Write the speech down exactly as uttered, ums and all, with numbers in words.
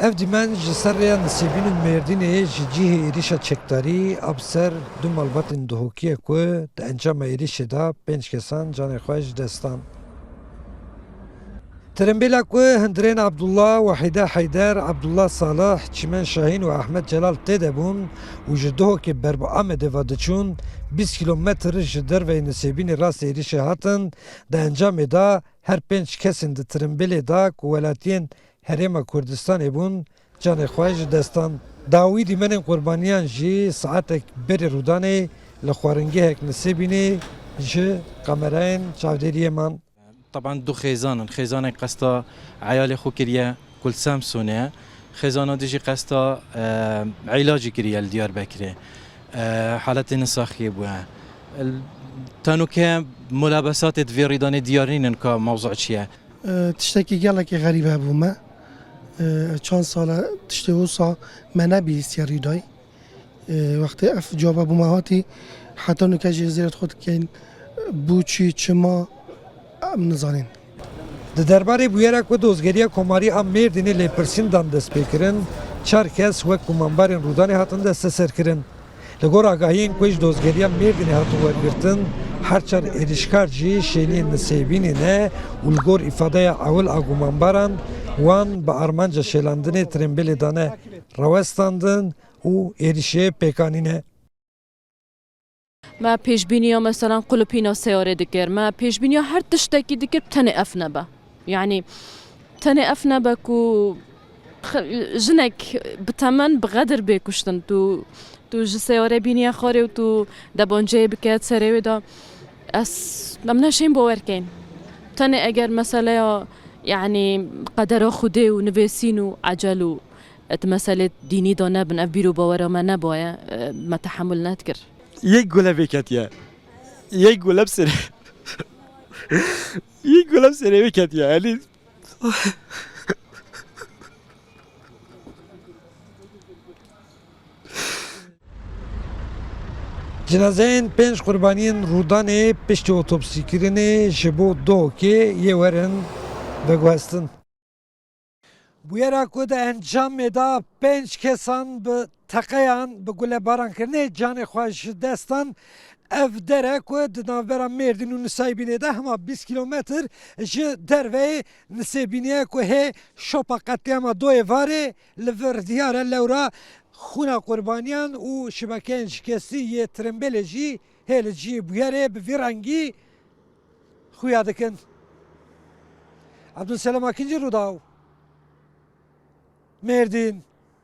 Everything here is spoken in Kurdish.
Ev dîmen ji ser rêya Nisêbîn û Mêrdînê ji cihê êrîşa çekdarî a bi ser du malbatên Duhokiyê ku di encama êrîşê de pênc kesan canê xwe ji dest dan. Tirimbêla ku hundirên Abdullah, Wahîde Heyder, Abdullah Salih, Çimen Şahîn û Ahmet Celal tê de bûn û ji Duhokê ber bi Amedê ve diçûn, bîst kîlometr ji derveyê Nisêbînê rastî êrîşê hatin, di encamê de her pênc kesên di tirimbêlê de ku welatiyên Herêma Kurdistanê bûn, canê xwe ji dest dan. Dawî dîmenên qurbaniyan jî saetek berî rûdanê li xwaringehek Nisêbînê ji kamerayên çavdêriyê man. Teban du xêzan in. Xêzanek qesta eyalê xwe kiriye ku li Samsûnê ye. Xêzana dî jî qesta, e, îlacî kiriye li Diyarbekirê. E, haletê nisaxiyê bûye. Tenûke mulabesatê di vê rîdanê diyar nînin ka mewzu çi ye. E, tiştekî gelekî xerîb hebû me. E, çend sal e tiştê wisa me nebihîstiye rîdayî. E, wextê ev caba bû me hatî, heta nûke jî zêret xwe dikeyn. Bû çi, çima, em nizanin. Di derbarê bûyera ku dozgeriya Komarî a Mêrdînê lêpirsîn dan destpêkirin, çar kes wek gumanbarên rûdanê hatin desteserkirin. Li gor agahiyên ku ji dozgeriya Mêrdînê hatin wergirtin, her çar êrîşkar jî şêniyên Nisêbînê ne û li gor îfadeya ewil a gumanbaran, wan bi armanca şêlandinê tirimbêlê dane rawestandin û êrîşê pêk anîne. Me pêşbîniya, meselan, qulipîna seyarê dikir. Me pêşbîniya her tiştekî dikir, tenê ev nebe. Yanî, tenê ev nebe ku xe-, jinek bi temen, bi xedir bê kuştin. Tu, tu ji seyare bîniye xwarê û tu debanceyê bike serê wê de. Ez, em neşên bawer keyn. Tenê eger meseleya, yanî, qedera Xwedê û nivêsîn û ecel û di meselê dînî de nebin, ev bîr û bawera me nebaye, e, me tehemul nedikir. Yek gule vê ketiye. Yek gule bi serê. Yek gule bi serê wê ketiye. Elî. Cinazeyên pênc qurbaniyên rûdanê piştî otopsîkirinê ji bo Duhokê yê werin veguhestin. Bûyera ku di encamê de pênc kesan bi teqeyan, bi gulebarankirinê canê xwe ji dest dan, ev der e ku di navbera Mêrdîn û Nisêbînê de hema bîst kîlometr ji derveyê Nisêbînê ye ku hê şopa qetlîama Doyê Varê li vir diyar e. Lewra xwîna qurbaniyan û şibekeyên şikestî yê tirimbêlê jî hê li cihê bûyerê bi vî rengî xuya dikin. Abdulselam Akinci, Rûdaw, Mêrdîn.